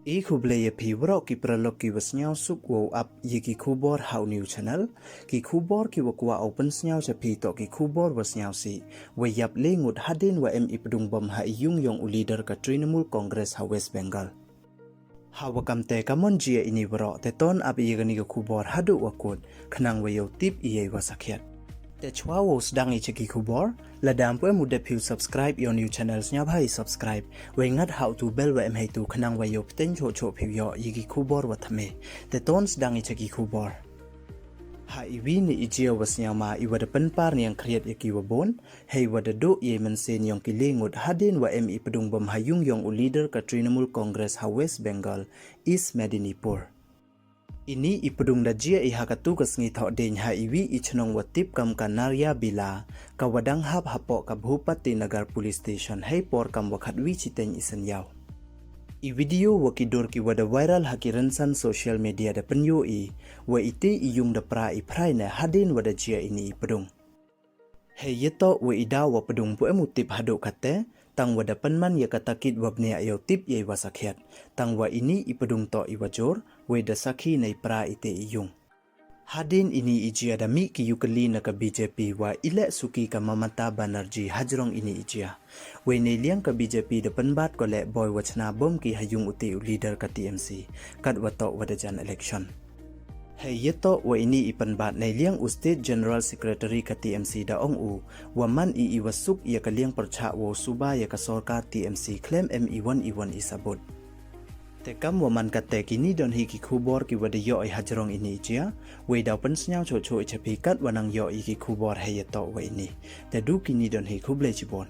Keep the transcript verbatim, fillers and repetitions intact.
I khublei ya phi waroh ki paralok ki wa sniawsuk wow ap ya ki khubor ha u new channel. Ki khubor ki wa kwah u pynsniaw cha phi toh ki khubor wa sniawsih, wa yap le ngut hadien wa em i pdung bom ha i yung yong u leader ka Trinamool Congress ha West Bengal. Ha wa kamte ka mon jia ini waroh, te ton ap ya kani ka khubor haduh wa kut, khnang wa yow tip ya i wa sakhiat. Te chwa wow sdang i cha ki khubor, lada ym pu em u dep phi u subscribe ya u new channel, sniawbha i subscribe, wei ngat ha u tu bell wa em heitu khnang wa yow pteng choh choh phi u yoh ya ki khubor wa thymme. Te ton sdang i cha ki khubor. Ha i wi ini i jia wa sniawma i wa da pynpar niang khriat ya ki wa bun, hei wa da duh ya i mynsiem yong ki le ngut hadien wa em i pdung bom ha yung yong u leader ka Trinamool Congress ha West Bengal, East Medinipur. Ini i pdung da jia i ha katu ka sngi Thohdieñ ha i wi i chnong wa tip kam ka Nariyabila, ka wa dang hap hapoh ka Bhupatinagar Police Station hei por kam wa khatwi chiteng i synyaw. I video wa ki dur ki wa da viral ha ki rynsan social media da pynyoh i, wa ite i yung da pra i phrai ne hadien wa da jia ini i pdung. Hei yatoh wa i daw wa pdung pu em u tip haduh kate, tang wa da pynman ya ka takit wa bniah yow tip ya i wa sakhiat, tang wa ini i pdung toh i wa jur, wei da sakhi nei pra ite i yung. Hadien ini i jia da mih ki yukylli na ka B J P wa i leh suki ka Mamata Banerjee hajrong ini i jia. Wei nei liang ka B J P da pynbat ko leh boi wa chna bom ki ha yung ute u leader ka T M C, kat wa toh wa da jan election. Hei yatoh wa ini i pynbat, nei liang u State General Secretary ka T M C da ong u, wa man i i wa suk ya ka liang pyrchah wow suba ya ka sorkar T M C khlem em i wan i wan i sabut. Te kam wa man kate, kini don hi ki khubor ki wa da yoh i hajrong ini i jia, wei daw pynsniaw choh choh i cha phi kat wa nang yoh i ki khubor hei yatoh wa ini. Te du kini don hi, khublei chibun.